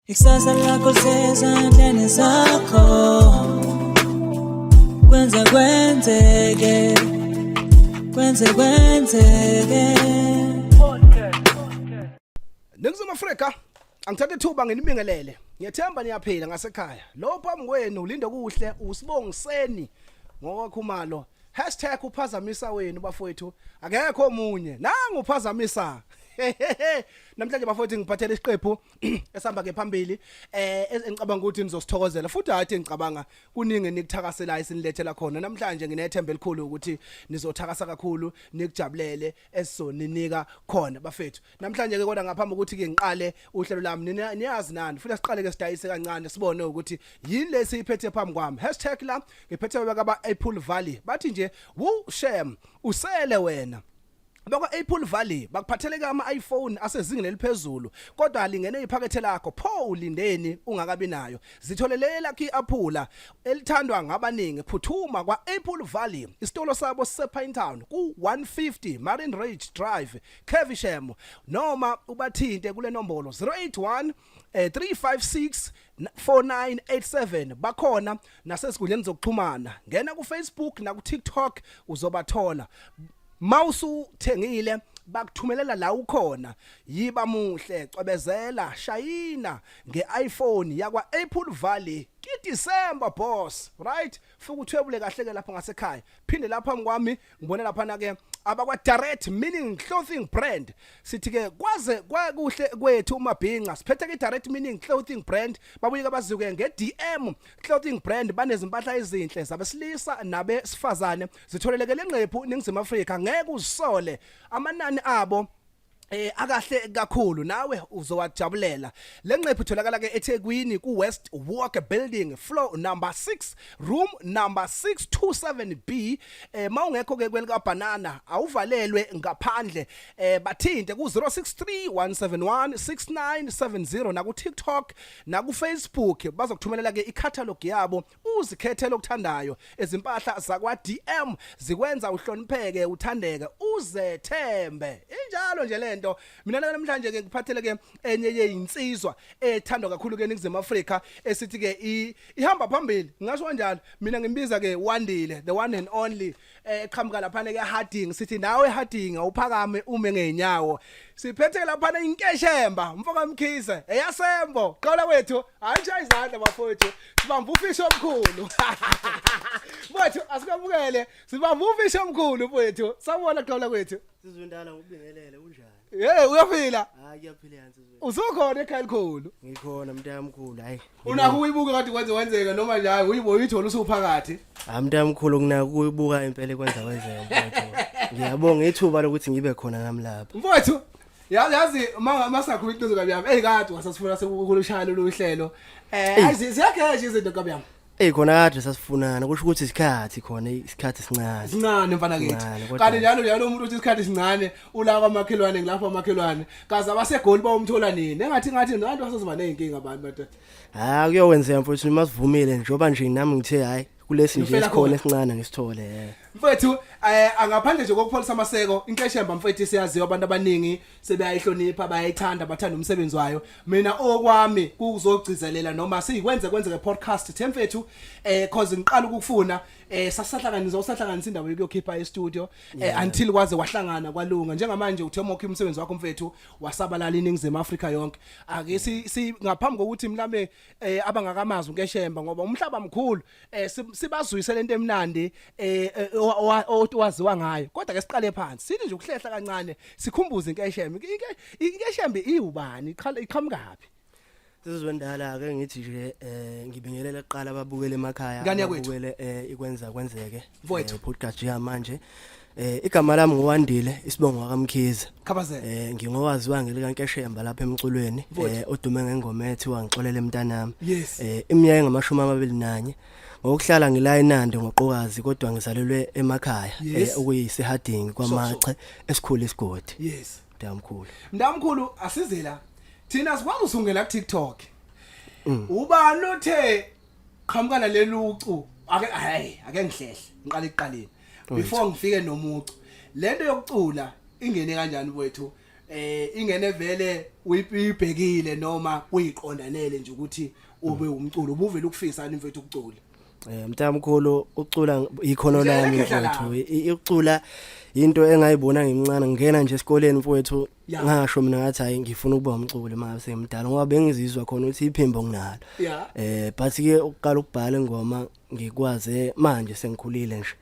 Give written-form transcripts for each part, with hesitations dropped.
Ikusasa lakho lisezandleni zakho. Kwenze kwenzeke, kwenze kwenzeke. Ningizimu Afrika, angithathe ithuba nginibingelele. Ngiyethemba niyaphila ngasekhaya. Lo phambi kwenu ulinde kuhle usibongiseni ngokwakhumalo. #uphazamisa wenu bafowethu. Akekho omunye. Nangu uphazamisa. Namhlanje bafowethu ngiphathele isiqephu esihamba ke phambili engicabanga ukuthi nizosithokozela, futhi hayi, ngicabanga kuningi nikuthakaselayo sinilethela khona namhlanje. Nginethemba elikhulu ukuthi nizothakasa kakhulu, nikujabulele esizoninika khona bafethu namhlanje ke. Kodwa ngaphambi kokuthi ke ngiqale uhlelo lami, niyazi nani futhi, siqale ke sidayise kancane, sibone ukuthi yini lesi iphethe phambi kwami. Hashtag la ngiphethe baka Apple Valley, bathi nje wu shame usele wena. Bakwa Apple Valley bakuphathele ama iPhone asezingeni eliphezulu kodwa alingene iphakethe lakho. Pho ulindeni ungakabi nayo? Zitholele lakho iApple elithandwa ngabaningi. Phuthuma kwa Apple Valley, isitolo sabo sise Pinetown ku 150 Marine Ridge Drive, Caversham, noma ubathinte kule nombolo 081 356 4987. Bakhona nasesikhundleni zokuxhumana, ngena ku Facebook na ku TikTok uzobathola. Mawusuthengile bakuthumelela la ukhona. Yiba muhle, cwebezela, shayina ngeIPhone yakwa Apple Valley ki December boss, right? Fuka uthwebule kahle ke lapho ngasekhaya. Phinde lapha kwami ngibona lapha na ke abakwa Direct Meaning Clothing Brand. Sithi ke kwaze kwakuhle kwethu umabhinca, siphethe ke Direct Meaning Clothing Brand, babuye ke baziwe nge DM Clothing Brand. Banezimpahla ezinhle zabesilisa nabesifazane, zitholeleke lenqephu Ningizimu Afrika, ngeke uzisole. Amanani abo akahle kakhulu, nawe uzowajabulela. Lenqephu itholakala ke eThekwini ku West Walk Building, floor number 6, room number 627B. Mawungekho ke kwelika banana, awuvalelwe ngaphandle. Bathinte ku 063 171 6970 na ku TikTok na ku Facebook, bazokuthumelela ke icatalog yabo, uzikhethele okuthandayo. Izimpahla zakwa DM zikwenza uhlonipheke, uthandeke, uzethembe, injalo nje lento. Mina namhlanje ke ngiphathele ke enye yeyinsizwa ethandwa kakhulu ke eNingizimu Afrika, esithi ke ihamba phambili, ngisho kanjalo. Mina ngimbiza ke Wandile, the one and only, eqhamuka lapha ke Harding. Sithi nawe Harding, awuphakame ume ngeenyawo. Siphethe lapha inkeshemba mfoka Mkhize eyasembo qola wethu. Hayi, izandla bafowethu, sibamba ufishi omkhulu mfowethu. Asikwamukele, sibamba ufishi omkhulu mfowethu. Sawubona qola kwethu. Sizwendala, ngubingelele, unjani? Hey, uyaphila? Hayi, kuyaphila yansizwe. Usukhona ekhaya elikhulu? Ngikhona mntamkhulu, hayi. Unako uyibuka kade kwenze wenzeka noma nje hayi uyibo uyithola usuphakathi? Hayi mntamkhulu, kunako kuyibuka impela kwenza kwenzeka mfowethu. Ngiyabonga ithuba lokuthi ngibe khona nami lapha. Mfowethu, yazi masakhuluma iqiniso kabi yami, kade wasasifuna sekushaya lolu hlelo. Ayi, ziyageja izinto kabi yami. Ey, khona kade sasifunana, kusho ukuthi isikhathi khona, isikhathi sincane. Sincane mfana kithi. Sincane, kodwa- Kanti njalo njalo umuntu uthi isikhathi sincane, ula kwamakhelwane, ngilapha kwamakhelwane. Kaze abasegoli bawumthola nini? Engathi ngathi nabantu basozoba nezinkinga abantu madoda. Hayi, kuyokwenzeka mfowethu uma sivumile, njengoba nje nami ngithe hayi kulesi nje Ngifela esikhona khona. esincane ngisithole. Mfethu, angaphandle nje kokupholisa amaseko, inkeshemba mfethu siyaziwa, abantu abaningi sebeyayihlonipha, bayayithanda, bathanda umsebenzi wayo. Mina okwami kuzogcizelela noma siyikwenze kwenzeke podcast themfethu, cause ngiqala ukufuna sasahlanganisa usahlanganisa indawo yokuyokhipha e studio until kwaze kwahlangana kwalunga. Njengamanje uthe mokho umsebenzi wakho mfethu wasabalala iNingizimu Afrika yonke. Ake si ngaphambi kokuthi mlame abangakamazi uNkeshemba, ngoba umhlaba mkhulu, sibazwise lento emnandi owaziwa ngayo. Kodwa ke siqale phansi, sithi nje ukuhlehla kancane, sikhumbuze iNkeshemba. INkeshemba iwubani, iqhamukaphi? Sizwendala, ke ngithi nje ngibingelela kuqala ababukele emakhaya, Ngane yakwethu. ababukele ikwenza kwenzeke Mfowethu. Podcast yamanje. Igama lami nguWandile, isibongo wakaMkhize. Khabazela. Ngingowaziwa ngelika Nkeshemba lapha emculweni, Mfowethu. Odume ngengoma ethi wangixolela mntanami. Yes. Iminyaka engama-21. Ngokuhlala ngila eNandi ngoqokazi, kodwa ngizalelwe emakhaya, okuyise Harding kwaMache, esikhulu isigodi. Mntamkhulu. Mntamkhulu, asizela thina sikwazi usungela ku TikTok. Ubani othe qhamuka lelucu? Ake hey, ake ngihlehle ngiqale ekuqaleni before ngifike nomucu. Lento yokucula ingene kanjani kwethu? Ingene vele uyibhekile noma uyiqondanele nje ukuthi ube umculo, ubuvele ukufisa ni mfethu ukucula? Mntamkhulu, ucula ikhono Utshela lami, khehla mfowethu. lami. Ukucula into engayibona ngimncane, ngingena nje esikoleni, mfowethu, ngasho mina ngathi hayi, ngifuna ukuba umculi uma sengimdala, ngoba bengizizwa khona ukuthi iphimbo nginalo. But ke ukuqala ukubhala ingoma ngikwaze manje sengikhulile nje,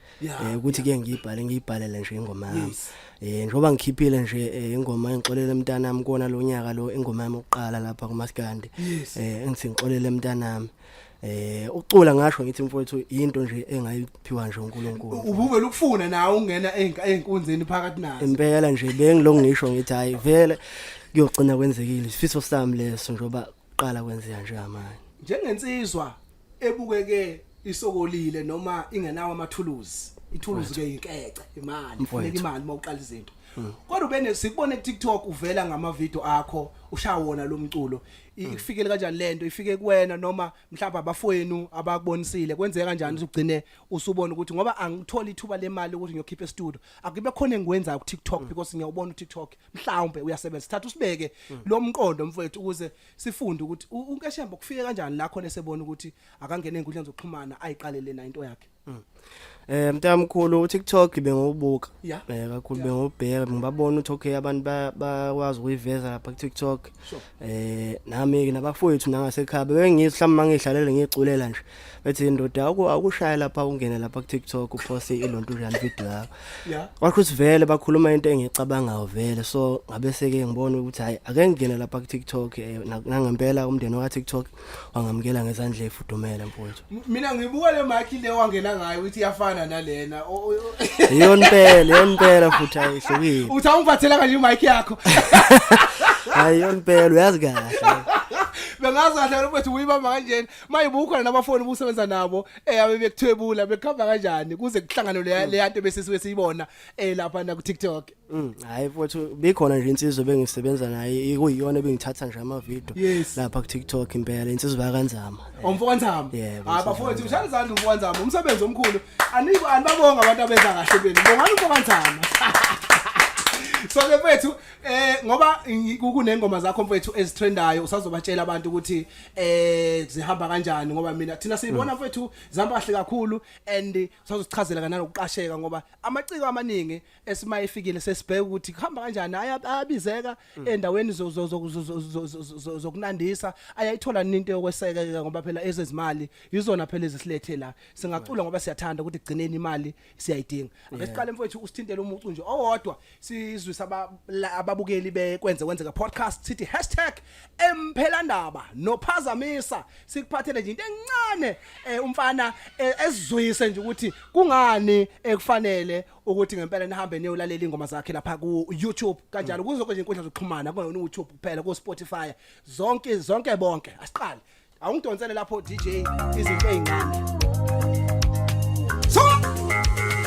ukuthi ke ngiyibhale, ngiyibhalele nje ingoma yami. Njengoba ngikhiphile nje ingoma engixolele mntanami kona lo nyaka lo, ingoma yami yokuqala lapha kuMaskandi, engithi ngixolele mntanami. Ukucula, ngasho ngithi mfowethu, into nje engayiphiwa nje uNkulunkulu. Ubuvele ukufuna nawe ungena ey'nkunzini phakathi nazo? Impela nje, bengilokhu ngisho ngithi hayi, vele kuyogcina kwenzekile, isifiso sami leso, njengoba kuqala kwenzeka njengamanje. Njengensizwa ebukeke isokolile noma ingenawo amathuluzi, ithuluzi ke inkece, imali, kufuneka imali uma uqala izinto, kodwa ubene sikubone ku TikTok uvela ngama video akho ushaya wona lo mculo. Ikufikele kanjani lento? Ifike kuwena noma mhlawumbe abafowenu abakubonisile? Kwenzeka kanjani ukuthi ugcine usubona ukuthi ngoba angitholi ithuba lemali ukuthi ngiyokhipha e-studio, akube khona engikwenzayo ku TikTok, because ngiyawubona uTikTok mhlawumbe uyasebenza? Thatha usibeke lo mqondo, mfowethu, ukuze sifunde ukuthi uNkeshemba kufike kanjani la khona esebona ukuthi akangene enkundleni zokuxhumana, ayiqalele na into yakhe. Mntamkhulu, uTikTok bengiwubuka kakhulu, bengiwubheka, ngibabona ukuthi okay, abantu bayakwazi ukuyiveza lapha ku TikTok. Nami ke nabafowethu nangasekhaya bengizwa mhlawumbe mangihlalele ngiculela nje, bethi indoda akushaya lapha, ungene lapha ku TikTok, uposte ilonto njani video yakho. Kwakho ukuthi vele bakhuluma into engicabangayo vele, so ngabe seke ngibona ukuthi hayi, ake ngingene lapha ku TikTok. Nangempela umndeni wa TikTok wangamukela ngezandla efudumele, mfowethu. Mina ngibuka le mic le wangena ngayo ukuthi iyafana nalena. Iyona impela, iyona impela futhi, ayihlukile. Uthi awungiphathela kanje imic yakho? Hayi, iyona impela, uyazi kahle. Bengazi kahle ukuthi uyibamba kanjena mayibukhona nabafoni ubusebenza nabo abe bekuthwebula, bekuhamba kanjani kuze kuhlangane leya nto bese sisuke siyibona lapha na ku TikTok? Hayi mfowethu, bikhona nje insizwa bengisebenza naye, kuyiyona ebengithatha nje ama video lapha ku TikTok impela, insizwa yakanzama. Umfokanzama? Yebo. Hayi bafowethu, ushaya izandla umfokanzama, umsebenzi omkhulu. Aniko anibabonga abantu abenza kahle beni. Bongani umfokanzama. So ke mfethu, ngoba kunengoma zakho mfethu ezitrendayo, usazobatshela abantu ukuthi zihamba kanjani, ngoba mina thina siyibona mfethu zihamba kahle kakhulu, and usazosichazela kanalo ukuqasheka, ngoba amaciko amaningi esima efikile sesibheka ukuthi kuhamba kanjani, ayabizeka endaweni zokunandisa, ayayithola nini into yokweseka, ngoba phela ezezimali yizona phela ezisilethe la. Singacula ngoba siyathanda ukuthi gcineni imali siyayidinga. Ake siqale mfowethu, usithintele umucu nje owodwa, sizwisa ababukeli bekwenze kwenzeka podcast, sithi #emphelandaba nophazamisa, sikuphathele nje into encane, umfana esizwise nje ukuthi kungani ekufanele ukuthi ngempela nihambe niyolalela ingoma zakhe lapha ku YouTube, kanjalo kuzo zonke nje inkundla zokuxhumana, kungeyona YouTube kuphela, ku Spotify, zonke zonke bonke. Asiqale, awungidonsele lapho DJ, izinto ezincane so.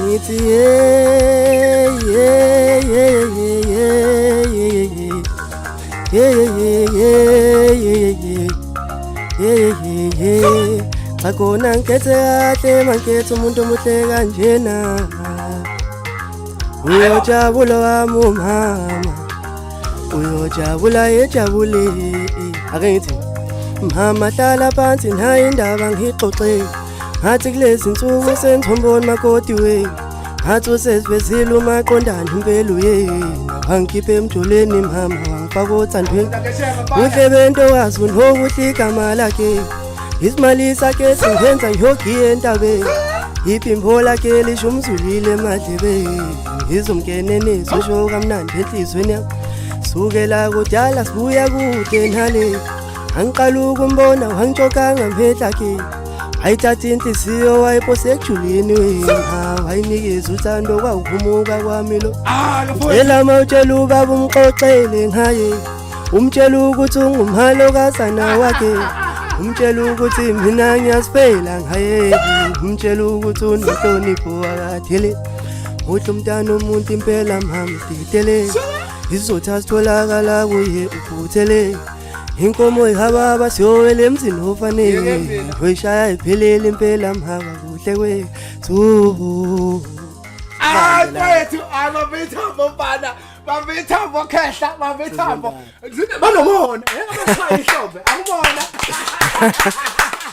Ngithi yeah yeah yeah yeah yeah yeah yeah yeah yeah yeah yeah yeah. Cha kona ngikhethe kahle mankethe umuntu omuhle kanjena, uyojabula wami umama, uyojabula, ejabule. Ake ngithi mama, hlala phansi naye indaba ngixoxe. Ngathi kulezi nsuku sengithomboni makoti we, ngathi usezivezile umaqondane impela uyena, wangikhipha emjoleni mama, wangifaka othandweni. Buhle bentokazi unokuhle, igama lakhe isimali sakhe singenza ngiyogiya entabeni, iphimbo lakhe lisho umzulile emadlebeni, ngizomngeneniso usho kamnandi enhliziyweni yami. Sukela kudala sibuya kude nale, angiqala ukumbona wangitshoka ngamehla akhe, wayithatha inhliziyo wayiphose ekujulini wena, wayinikeza uthando kwawukhumuka kwami lo. Cela mawutshela ubaba umxoxele ngaye, umtshela ukuthi ungumhalokazana wakhe, umtshela ukuthi mina ngiyasifela ngaye, umtshela ukuthi unenhlonipho akadele, muhle umntana umuntu impela mama didele, izotha sitholakala kuye ukhuthele, inkomo ihababa siyowela emzini ofanele, uyishaya iphelele impela mhaba kuhle kwethu. Hayi mfethu, amabitha mfana. Bambe ithambo khehla, bambe ithambo. Banomona, ngeke ihlombe. Akubona.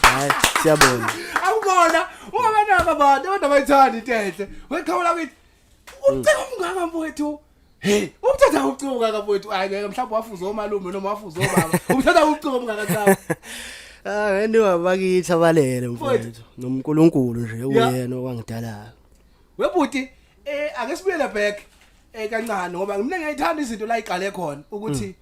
Hayi, siyabona. Akubona. Ungabanaka abantu, abantu abayithandi into enhle. Weqhaula kithi. Umciko omngaka mfowethu. Hey, umthatha uciko ongaka mfowethu. Hayi ngeke mhlawumbe wafuza omalume noma wafuza obaba. Umthatha uciko omngaka cha. Ah, ngene bakithi abalele Mfowethu. mfowethu. NoMkulunkulu nje Yeah. uyena owangidalayo. Webuti, ake sibuyele back kancane ngoba mina ngiyayithanda izinto la iqale khona ukuthi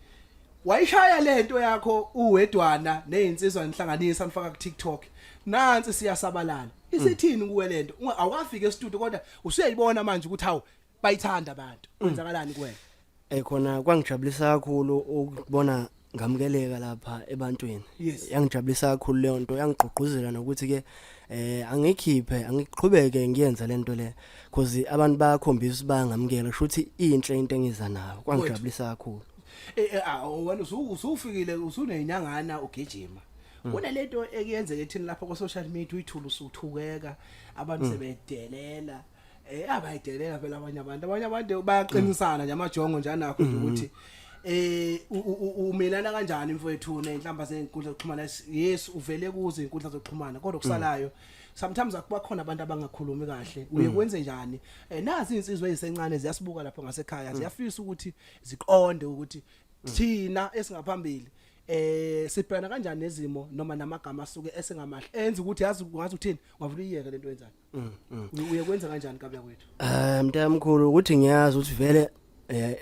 wayishaya lento yakho uwedwana nezinsizwa nihlanganisa nifaka ku TikTok. Nansi siyasabalala. Isithini kuwe lento? Awukafiki e-studio kodwa usuyayibona manje ukuthi hawu bayithanda abantu. Kwenzakalani kuwena? Khona kwangijabulisa kakhulu ukubona ngamukeleka lapha ebantwini. Yangijabulisa kakhulu leyo nto, yangigqugquzela nokuthi ke angikhiphe, angiqhubeke ngiyenze lento le because abantu bayakhombisa ukuthi bayangamukela, kusho ukuthi inhle into engiza nayo. Kwangijabulisa kakhulu. Wena usufikile usunenyangana ugijima. Kunalento ekuyenzeka ethini lapha ku social media, uyithula usuthukeka, abantu sebedelela. Abayidelela phela abanye abantu bayaqinisana nje amajongo nje anakho nje ukuthi umelana kanjani mfowethu nezinhlamba zezinkundla zokuxhumana. Yes, uvele kuzo izinkundla zokuxhumana, kodwa kusalayo sometimes akuba khona abantu abangakhulumi kahle, uye kwenze njani? Nazi insizwe ezisencane ziyasibuka lapho ngasekhaya, ziyafisa ukuthi ziqonde ukuthi thina esingaphambili sibhekana kanjani nezimo noma namagama asuke esengamahle enza ukuthi yazi ungathi uthini, ungavula uyiyeke lento yenzayo. Uye kwenza kanjani kabya kwethu? Mntamkhulu, ukuthi ngiyazi ukuthi vele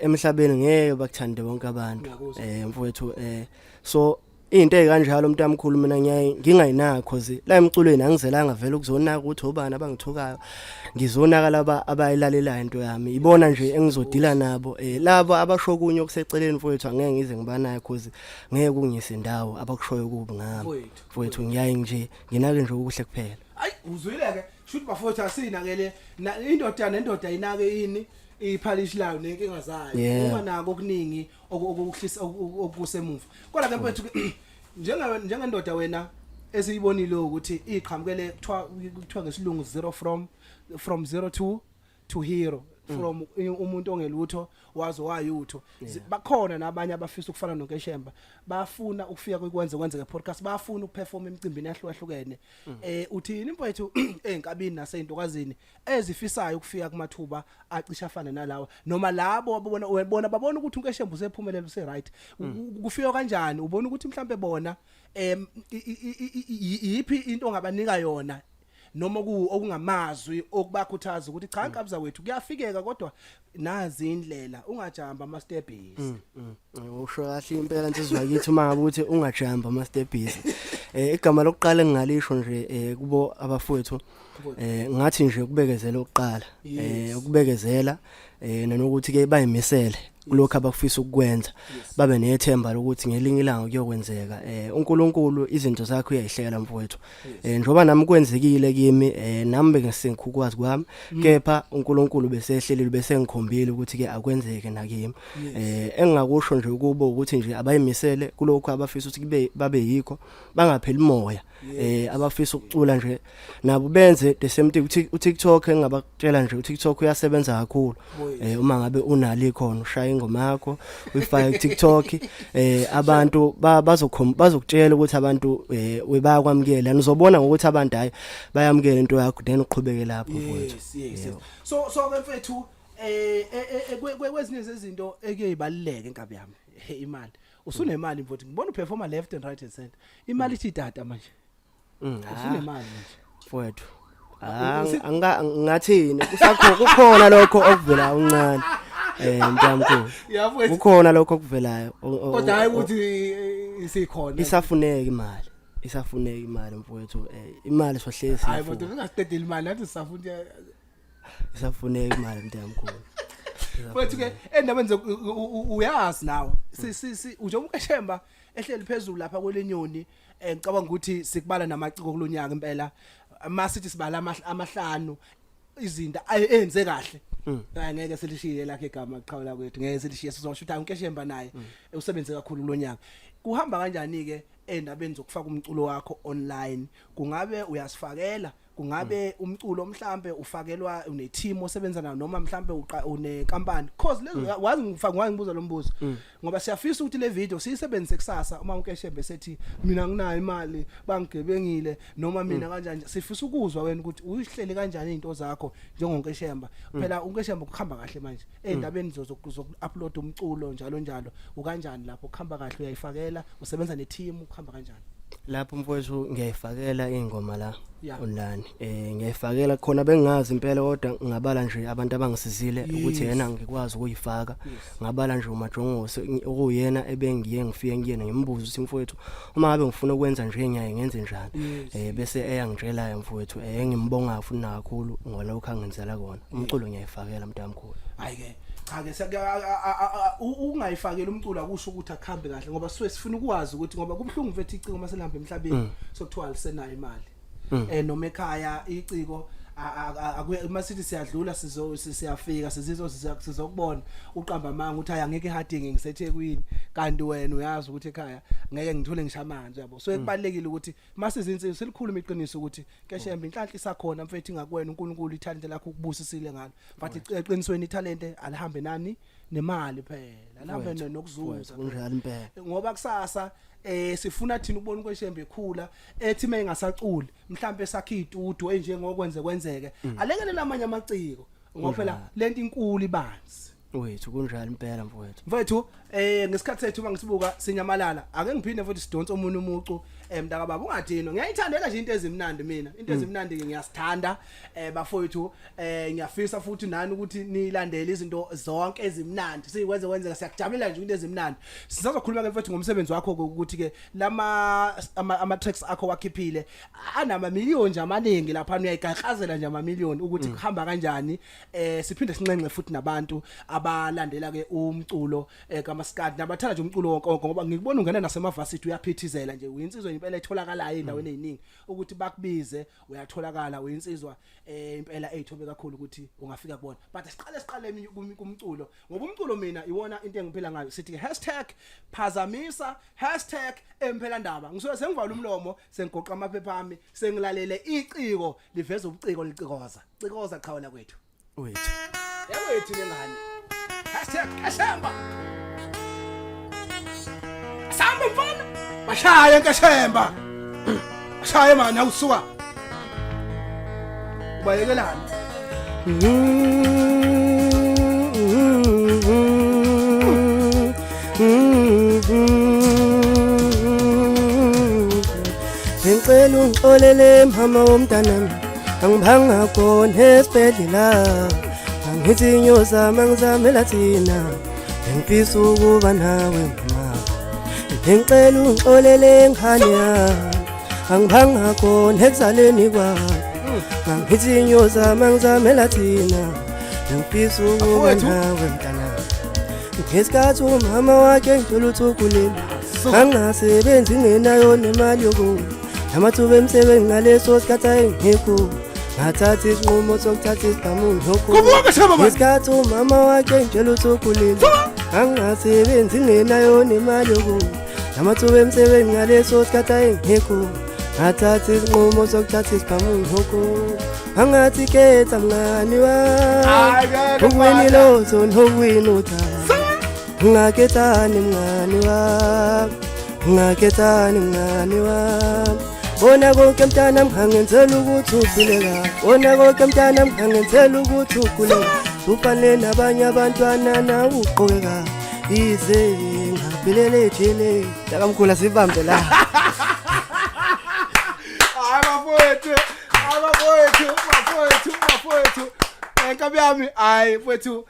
emhlabeni ngeke bakuthande bonke abantu. Ngiyakuzwa. Mfowethu, so into ezikanjalo mntamkhulu mina ngiyaye ngingayinakho cause la emculweni angizelanga vele ukuzonaka ukuthi obani abangithukayo. Ngizonaka laba abayilalelayo into yami. Ibona nje engizodila nabo. Labo abasho kunye okuseceleni mfowethu angeke ngize ngibanayo cause ngeke kungise indawo abakushoyo kubi ngami. Mfowethu. Mfowethu, ngiyaye nje nginake nje okuhle kuphela. Ayi, uzwile ke, shuthi bafowethu asinakele indoda nendoda inake ini iphalishi layo nenkinga zayo. Unganako okuningi okuhlisa okusemuva. Kodwa ke mfowethu ke, njengendoda wena esiyibonile ukuthi iqhamukele, kuthiwa ngesilungu zero from zero to hero, from umuntu ongelutho wazo wayutho. Bakhona nabanye abafisa ukufana noNkeshemba, bafuna ukufika kwenze kwenzeke podcast, bafuna ukuperform emicimbini ehlukahlukene. Uthini mfowethu einkabini naseyintokazini ezifisayo ukufika kumathuba acisha afane nalawa, noma labo ababona ubona babona ukuthi uNkeshemba usephumelele, use right, kufika kanjani? Ubona ukuthi mhlambe bona iyiphi into ongabanika yona noma ku okungamazwi okubakhuthaza ukuthi cha, nkabi zakwethu, kuyafikeka, kodwa nazi indlela, ungajamba ama steps? Usho kahle impela insizwa kithi uma ngabe ukuthi ungajamba ama steps. Igama lokuqala engingalisho nje kubo abafowethu, ngathi nje ukubekezela oqala. Ukubekezela nanokuthi ke bayimisele kulokho abakufisa ukukwenza, babe nethemba lokuthi ngelinye ilanga kuyokwenzeka. UNkulunkulu izinto zakhe uyayihlela mfowethu. Njoba nami kwenzekile kimi, nami bengisengikwazi kwami, kepha uNkulunkulu besehlelile, bese ngikhombile ukuthi ke akwenzeke nakimi. Engingakusho nje kubo ukuthi nje abayimisele kulokho abafisa ukuthi kube babe yikho, bangapheli moya. Abafisa ukucula nje nabo benze the same thing. uTikTok, engingabakutshela nje, uTikTok uyasebenza kakhulu. Uma ngabe unalo ikhono, ushaya ingoma yakho uyifake kuTikTok, abantu bazokutshela ukuthi abantu webayakwamukela. Nizobona ngokuthi abantu hayi bayamukela into yakho, then uqhubeke lapho mfowethu. Yes. So ke mfethu, kwezinye zezinto ekuyibaluleke inkabi yami, imali. Usunemali mfowethu, ngibona uperforma left and right and center. Imali ithi tata manje. Usunemali manje. Mfowethu, ah, anga ngathini, kusakho kukhona lokho okuvela uncane mntamkhulu. Ya mfowethu. Kukhona lokho okuvelayo. Kodwa hayi ukuthi isikhona. Isafuneka imali, isafuneka imali mfowethu, imali sohlezi Hayi siyafuna. mfowethu, ungasiqedeli imali, nathi sisafuna. Isafuneka imali mntamkhulu. Mfowethu ke, endabeni uyazi nawe si si si njengoba uKeshemba ehleli phezulu lapha kwelenyoni, ngicabanga ukuthi sikubala namaciko kulonyaka impela, masithi sibala amahlanu izinto enze kahle, hayi ngeke silishiye lakhe igama qhawula kwethu, ngeke silishiye, sizosho ukuthi uNkeshemba naye usebenze kakhulu kulonyaka. Kuhamba kanjani ke endabeni zokufaka umculo wakho online? Kungabe uyasifakela? Kungabe umculo mhlambe ufakelwa une team osebenza nayo, noma mhlambe une company? Cause lezo wazi ngifaka ngibuza lo mbuzo ngoba siyafisa ukuthi le video siyisebenzise kusasa uma uNkeshembe sethi mina nginayo imali, bangigebengile, noma mina kanjani. Sifisa ukuzwa wena ukuthi uyihlele kanjani izinto zakho njengoNkeshemba. Phela uNkeshemba kuhamba kahle manje endabeni zoku upload umculo njalo njalo. Ukanjani lapho? Kuhamba kahle? Uyayifakela? Usebenza ne team? Kuhamba kanjani? Lapho mfowethu, ngiyayifakela ingoma la online. Ngiyayifakela khona, bengingazi impela, kodwa ngabala nje abantu abangisizile ukuthi yena ngikwazi ukuyifaka. Ngabala nje uMajongosi, okuyena ebengiye ngifike kuyena ngimbuza ukuthi, mfowethu, uma ngabe ngifuna ukwenza nje ngiyaye ngenze njani? Bese eyangitshela mfowethu. Engimbonga futhi kakhulu ngolokho angenzela kona. Umculo ngiyayifakela, mntamkhulu. Hayi ke, cha ke, ungayifakeli umculo akusho ukuthi akuhambe kahle, ngoba suke sifuna ukwazi ukuthi, ngoba kubhlungu mfethu, iciko maselihamba emhlabeni sokuthiwa alisenayo imali, noma ekhaya iciko masithi siyadlula, sizo siyafika, sizizo sizokubona uqamba amanga ukuthi hayi, angeke eHarding, ngiseThekwini, kanti wena uyazi ukuthi ekhaya ngeke ngithole ngisho amanzi, yabo. So kubalekile ukuthi masizinsizwa selikhuluma iqiniso ukuthi Nkeshembe, inhlanhla isakhona mfethu, ingakuwena. uNkulunkulu ithalente lakho ukubusisile ngalo, but eqinisweni ithalente alihambe nani nemali phela, alihambe Mfowethu, nokuzuza. Kunjalo impela. Ngoba kusasa sifuna thina ukubona uNkeshembe ekhula, ethi mayingasaculi mhlambe sakhe itudio enjengokwenze kwenzeke, alekelela amanye amaciko, ngoba phela lento inkulu, ibanzi. Wethu, kunjalo impela mfowethu. Mfethu, ngesikhathi sethu uma ngisibuka sinyamalala, ake ngiphinde futhi sidonse omunye umucu, mntaka baba, ungadinwa. Ngiyayithandela nje into ezimnandi mina, into ezimnandi ke ngiyasithanda, bafowethu. Ngiyafisa futhi nani ukuthi nilandele izinto zonke ezimnandi sikwenze kwenzeka. Siyakujabulela nje into ezimnandi. Sisazokhuluma ke mfethu ngomsebenzi wakho ukuthi ke lama ama tracks akho wakhiphile anama million nje amaningi lapha, uyayigaklazela nje ama million, ukuthi kuhamba kanjani. Siphinde sinxenxe futhi nabantu abalandela ke umculo kaMaskandi nabathanda nje umculo wonke wonke, ngoba ngikubona ungena nasemavasithi uyaphithizela nje, uyinsizwa impela etholakalayo endaweni eziningi, ukuthi bakubize uyatholakala. Uyinsizwa impela eyithobe kakhulu ukuthi ungafika kubona. But siqale eminye kumculo, ngoba umculo mina iwona into engiphila ngayo. Sithi #phazamisa #emphelandaba. Ngisuke sengivala umlomo, sengigoqa amaphepha ami, sengilalele iciko liveza ubuciko, licikoza cikoza qhawela kwethu. Wethu. Yewethu lengane, #Nkeshemba, samba mfana, bashaye Nkeshemba, bashaye mani, awusuka ubayekelani. Ngicela ungixolele mama womntanami, angibanga khona esibhedlela, angithi ngiyozama ngizamela thina, ngifisa ukuba nawe mama. Ngicela ungixolele ngane yami, angibanga khona ekuzaleni kwakho, angithi ngiyozama ngizamela thina, ngifisa ukuba Bafowethu. nawe mntanami. Ngesikhathi umama wakhe ngithola ukuthi ukhulelwe, angasebenzi, ngenayo nemali yokudla, namathuba emisebenzi ngaleso sikhathi ayengekho, ngathatha isinqumo sokuthatha isibhamu ngiyokhu. Kubuka Nkeshemba mani. Ngesikhathi umama wakhe ngitshela ukuthi ukhulelwe, angasebenzi, ngenayo nemali yokudla, namathuba emisebenzi ngaleso sikhathi ayengekho, ngathatha isinqumo sokuthatha isibhamu ngiyokhu. Angathi khetha mngani wami, Hayi, ngeke, ukuwina mfana. ilotho nokuwina uthando, ungakhethani mngani wami? Ungakhethani mngani wami? Bona konke mntanami, angenzela ukuthi uphile kahle. Bona konke mntanami, angenzela ukuthi ukhule kahle, ufane nabanye abantwana, nawe ugqoke kahle, ize ngaphilela ejele. Takamkhulu, sibambe la. Hayi bafowethu, hayi bafowethu, bafowethu, bafowethu, nkabi yami, hayi mfowethu,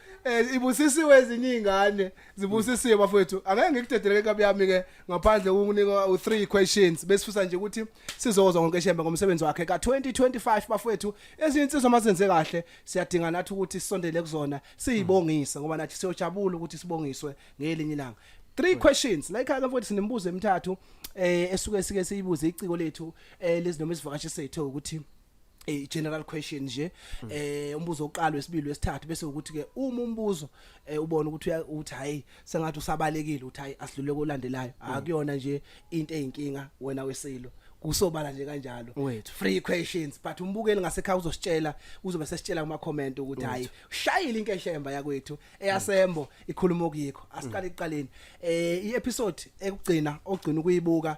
ibusisiwe ezinye izingane, zibusisiwe bafowethu. Angeke ngikudedeleke nkabi yami ke ngaphandle kokunika u3 questions. Besifisa nje ukuthi sizozwa ngoNkeshembe ngomsebenzi wakhe ka2025. Bafowethu, ezinye insizwa mazenze kahle siyadinga nathi ukuthi sisondele kuzona siyibongise, ngoba nathi siyojabula ukuthi sibongiswe ngelinye ilanga. Three questions la ekhaya mfowethu, sinemibuzo emithathu esuke sike siyibuze iciko lethu lezi noma isivakashi sethu ukuthi General question nje, umbuzo oqala, wesibili, wesithathu, bese ukuthi ke uma umbuzo ubona ukuthi uthi hayi, sengathi usabalekile, uthi hayi, asidlule kolandelayo. Akuyona nje into eyinkinga wena wesilo, kusobala nje kanjalo. Wethu. Free questions, but umbukeli ngasekhaya uzositshela, uzobe sesitshela kuma comment ukuthi hayi, shayile inkeshemba yakwethu eyasembo ikhuluma okuyikho. Asiqale ekuqaleni, i-episode ekugcina ogcina ukuyibuka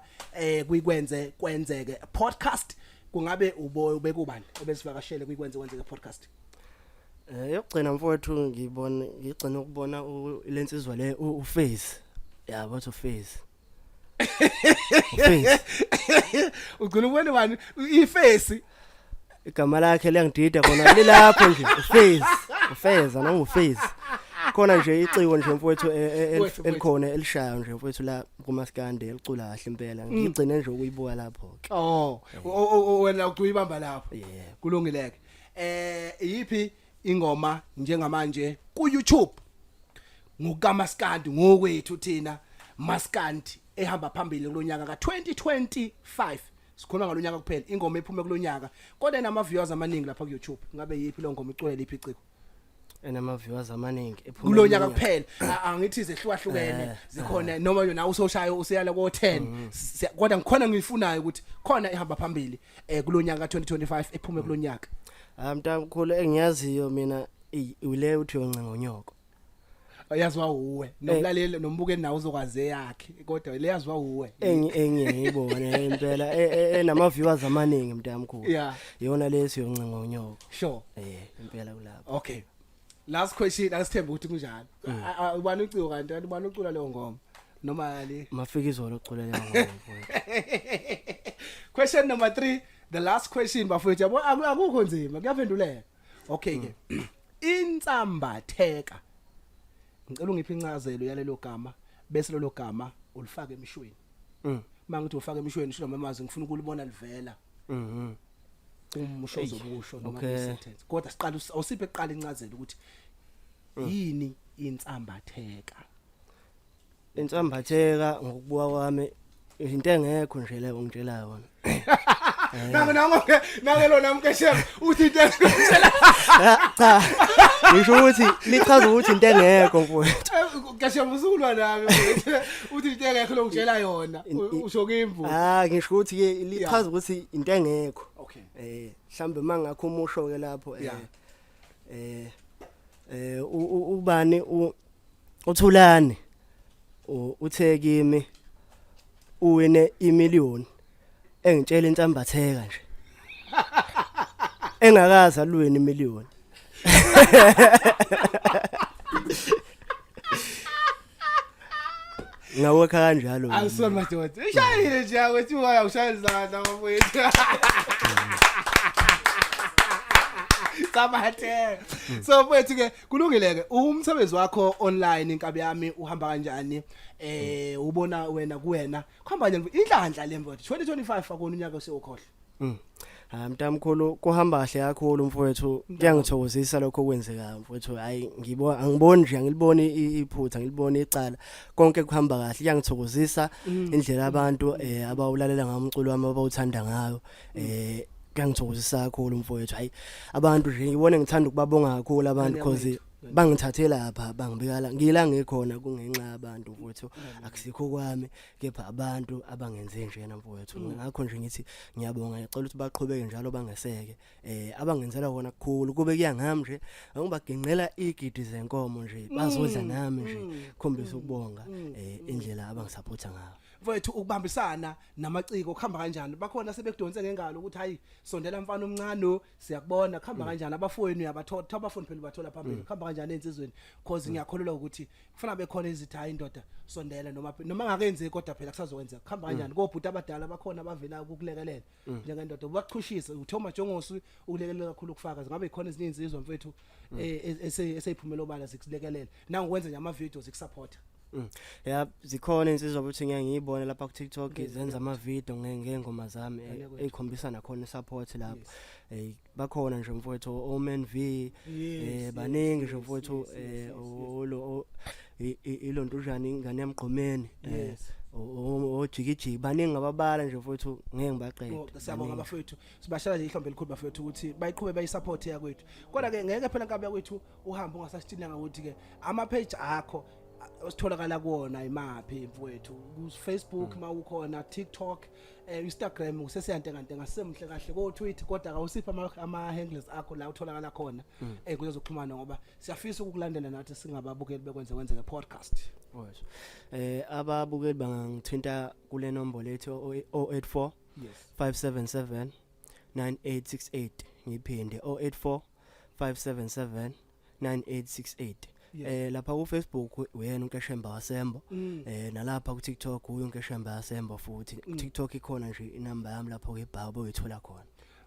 kuyikwenze kwenzeke podcast, kungabe ubo ubekubani obesivakashele kuyikwenze kwenzeke podcast? Yokugcina mfowethu, ngibona ngigcina ukubona lensizwa le uFace. Yabo, uthi uFace. uFace. Ugcina ubone bani? Iface? Igama lakhe liyangidida khona lilapho nje, uFace. Ufeza noma uFace. Khona nje iciko nje mfowethu Mfowethu, elikhona elishayo nje mfowethu la kumaskande, elicula kahle impela. Ngigcine nje ukuyibuka lapho ke. Oh, wena ucuyibamba lapho? Yebo. Kulungileke. Iyiphi ingoma njengamanje ku YouTube ngokamaskandi, ngokwethu thina maskandi, ehamba phambili kulonyaka ka2025? Sikhuluma ngalonyaka kuphela, ingoma ephume kulonyaka kodwa inama viewers amaningi lapha ku YouTube, ngabe yiphi lo ngoma, icule liphi iciko? Enama viewers amaningi ephuma kulonyaka kuphela. Angithi zehlukahlukene, zikhona noma yona usoshayo useyala ko 10, kodwa ngikhona ngiyifunayo ukuthi khona ihamba phambili kulonyaka ka2025, ephume kulonyaka. Ah, mntamkhulu, engiyaziyo mina ule uthi yoncingo nyoko. Yaziwa uwe nomlaleli nombukeli nawe uzokwazi eyakhe, kodwa le yaziwa uwe. Engiye ngiyibone impela enama viewers amaningi mntamkhulu, iyona lesi yoncingo nyoko. Impela kulapho. Okay, last question, asithembe ukuthi kunjalo. Ubani uciko kanti ubani ucula leyo ngoma noma le? Mafika izolo ucula leyo ngoma mfowethu. Question number 3, the last question bafowethu, yabo, akukho nzima, kuyaphenduleka. Okay ke, insambatheka, ngicela ungiphe incazelo yalelo gama, bese lelo gama ulifake emishweni. Mangithi ufake emishweni, sho noma ngifuna ukulibona livela umusho ozokusho noma kwi-sentence, kodwa siqala awusiphe kuqala incazelo ukuthi yini insambatheka. Insambatheka ngokubuka kwami into engekho nje leyo ngitshela yona. Nango nango ke, nange lona mkeshema uthi into engitshela. Ah, cha, ngisho ukuthi lichaza ukuthi into engekho mfowethu. Keshema, usukulwa nami mfowethu. Uthi into engekho lo ngitshela yona, usho kimvu. Ah, ngisho ukuthi ke lichaza ukuthi into engekho. Mhlambe mangakho umusho ke lapho ubani uthulani uthe kimi uwine imillion, engitshela insambatheka nje engakazi alwini imillion. Ngawakha kanjalo mina. Awusona madoda, ishayile nje yakwethu, waya ushayela izandla bafowethu. Sabathe. So mfowethu ke, kulungile ke, umsebenzi wakho online inkabi yami uhamba kanjani? Ubona wena kuwena kuhamba kanjani inhlanhla le mfowethu, 2025 akona unyaka osewukhohle. Ha mntamkhulu, kuhamba kahle kakhulu mfowethu, kuyangithokozisa lokho okwenzekayo mfowethu. Hayi, ngibo angiboni nje, angiliboni iphutha, ngiliboni icala, konke kuhamba kahle, kuyangithokozisa indlela abantu abawulalela ngayo umculo wami, abawuthanda ngayo, kuyangithokozisa kakhulu mfowethu. Hayi, abantu nje ngibone ngithanda ukubabonga kakhulu abantu because bangithathe lapha bangibeka la ngila ngikhona, kungenxa yabantu mfowethu, akusikho kwami, kepha abantu abangenze njena mfowethu. Ngakho nje ngithi ngiyabonga, ngicela ukuthi baqhubeke njalo bangeseke, abangenzela kona kukhulu. Kube kuya ngami nje angibaginqela igidi zenkomo nje bazodla nami nje, khombisa ukubonga indlela abangisupporta ngayo. Mfowethu, ukubambisana namaciko kuhamba kanjani? Bakhona sebekudonse ngengalo ukuthi hayi, sondela mfana omncane, siyakubona? Kuhamba kanjani? Abafowenu uyabathola, abafundi phela ubathola phambili, kuhamba kanjani ensizweni? Cause ngiyakholelwa ukuthi kufana bekhona izithi hayi indoda sondela, noma ngakenzeki kodwa phela kusazokwenzeka. Kuhamba kanjani kobhuti abadala, bakhona abavela ukukulekelela njengendoda, ubachushise uThomas Jongosi ukulekelela kakhulu ukufaka? Ngabe ikhona ezinye insizwa mfethu eseyiphumela obala zikulekelela nangokwenza nje ama videos zikusupport? Ya, zikhona insizwa ukuthi ngeke ngiyibone lapha ku TikTok zenza ama video ngengoma zami, eyikhombisa nakhona support lapho. Bakhona nje mfowethu, Omen V, baningi nje mfowethu, olo ilontujana ingane yamgqomeni. Ojikijiki baningi ababala nje mfowethu, ngeke ngibaqede. Oh, siyabonga Baningi. Bafethu, sibashaya nje ihlombe elikhulu bafethu ukuthi bayiqhube bayisupport yakwethu. Kodwa ke ngeke phela nkabi yakwethu uhambe ungasasitshinanga ukuthi ke ama page akho ositholakala kuwona imaphi mfowethu, ku Facebook mawukhona, TikTok, Instagram usesiyantengantenga semhle kahle ko Twitter, kodwa awusipha ama handles akho la utholakala khona kuzoxhumana, ngoba siyafisa ukukulandela nathi singababukeli bekwenze kwenzeke podcast. Wezwa. Ababukeli bangangithinta kule nombolo ethi 084 577 9868. Ngiphinde, 084 577 9868. Lapha ku Facebook uyena uNkeshemba wasembo. Nalapha ku TikTok uyu uNkeshemba wasembo futhi. Ku TikTok ikhona nje inamba yami lapho ngebhawu boyithola khona.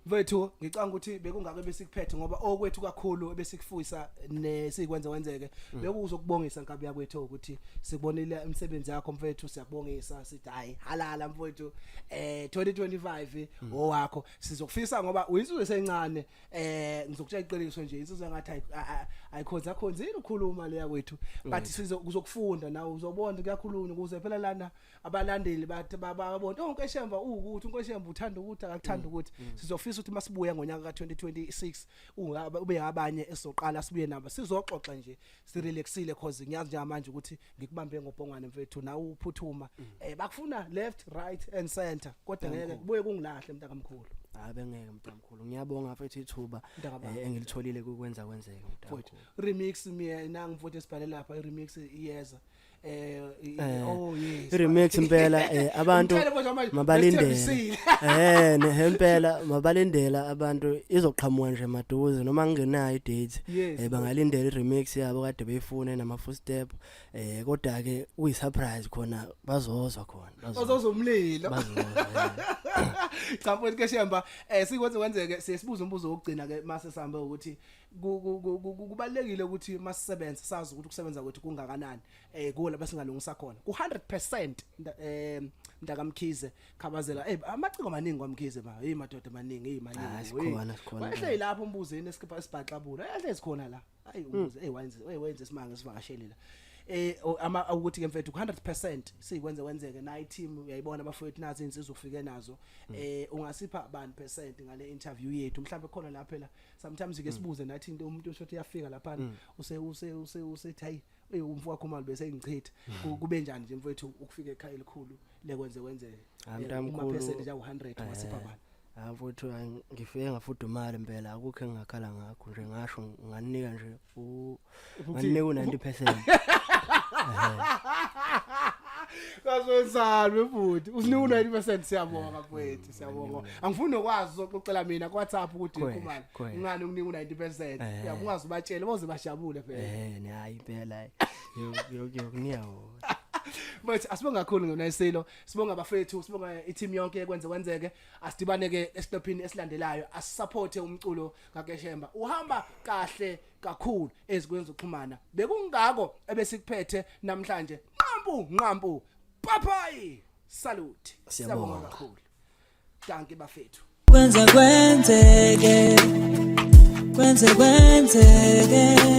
Mfethu, ngicanga ukuthi bekungake besikuphethe, ngoba okwethu kakhulu ebesikufisa nesikwenza kwenzeke bekuzokubongisa nkabi yakwethu ukuthi sikubonile imisebenzi yakho mfethu. Siyakubongisa, sithi hayi halala mfethu, 2025 owakho. Sizokufisa ngoba uyinsizwa esencane. Ngizokutshela iqiniso nje, insizwa ngathi ayikhonza khonzile ukukhuluma le yakwethu, but sizokufunda nawe, uzobona kuyakhulunywa ukuze phela lana abalandeli bathi babona, oh, uNkeshemba uwukuthi uNkeshemba uthanda ukuthi akakuthanda ukuthi. Sizofisa ukuthi masibuya ngonyaka ka2026 ube abanye esizoqala sibuye nabo, sizoxoxa nje sirelaxile, cause ngiyazi njengamanje ukuthi ngikubambe ngobhongwane mfethu, nawe uphuthuma, bakufuna left, right and center, kodwa ngeke kubuye kungilahle mntakamkhulu. Hayi, bengeke mntamkhulu. Ngiyabonga mfethu ithuba Mntakababa. Engilitholile kukwenza kwenzeke. Mfowethu, Mntamkhulu. Remix mina ngimfowethu esibhale lapha, i-remix iyeza. Oh yes. I-remix impela, abantu Ngitshele manje manje, mabalindele. besithembisile. Nehempela mabalindela abantu, izoqhamuka nje maduze noma ngingenayo idate. Bangalindela i-remix yabo kade beyifuna nama footstep, kodwa ke kuyi surprise khona, bazozwa khona, bazozwa. Bazoza umlilo. Bazozwa. Cha mfowethu Keshemba, sikwenze kwenzeke, siyesibuza umbuzo wokugcina ke mase sihambe, ukuthi kubalekile ukuthi masisebenza sazi ukuthi ukusebenza kwethu kungakanani, kuwo lapha singalungisa khona ku 100%. Mntakamkhize Khabazela, amaciko maningi kwaMkhize ba, hey madoda maningi, hey maningi. Ah, sikhona, sikhona. Wayehle lapho umbuzeni esikipha esibhaxabula, ehle sikhona la. Hayi umbuze, hey wenze, hey wenze isimanga sivakashele la. Ama ukuthi ke mfethu 100% sikwenze kwenzeke na i-team uyayibona abafowethu, nazi insizwa ufike nazo. Ungasipha bani percent ngale interview yethu mhlawumbe khona la? Phela sometimes ke sibuze nathi into, umuntu usho uyafika lapha use use use usethi hayi, umfo wakho mali bese ngichitha. Kube njani nje mfowethu ukufika ekhaya elikhulu lekwenze kwenzeke? Hayi, mntamkhulu. Uma percentage awu 100 ungasipha bani? Hayi mfowethu, hayi, ngifike ngafudumala impela, akukho engingakhala ngakho nje, ngasho nganinika nje nganinika u-90%. Kaswenzani bhuti, usinika u90%. Siyabonga mfowethu, siyabonga. Angifuni nokwazi, uzoxoxela mina ku WhatsApp ukuthi Khweshe, ikhumana khweshe. ngani ukunika u90%. Yabo, ungaze ubatshele, boze bajabule phela. Ne hayi impela, yokunika wona. But asibonga kakhulu ngonayisilo, sibonga abafethu, sibonga i-team yonke ekwenze kwenzeke. Asidibane ke esiqephini esilandelayo. Asisupport umculo kaKeshemba, uhamba kahle kakhulu ezikwenza ukuxhumana. Bekungako ebesikuphethe namhlanje. Nqampu nqampu, papai, salute. Siyabonga. Kakhulu, dankie bafethu. Kwenze kwenzeke, kwenze kwenzeke.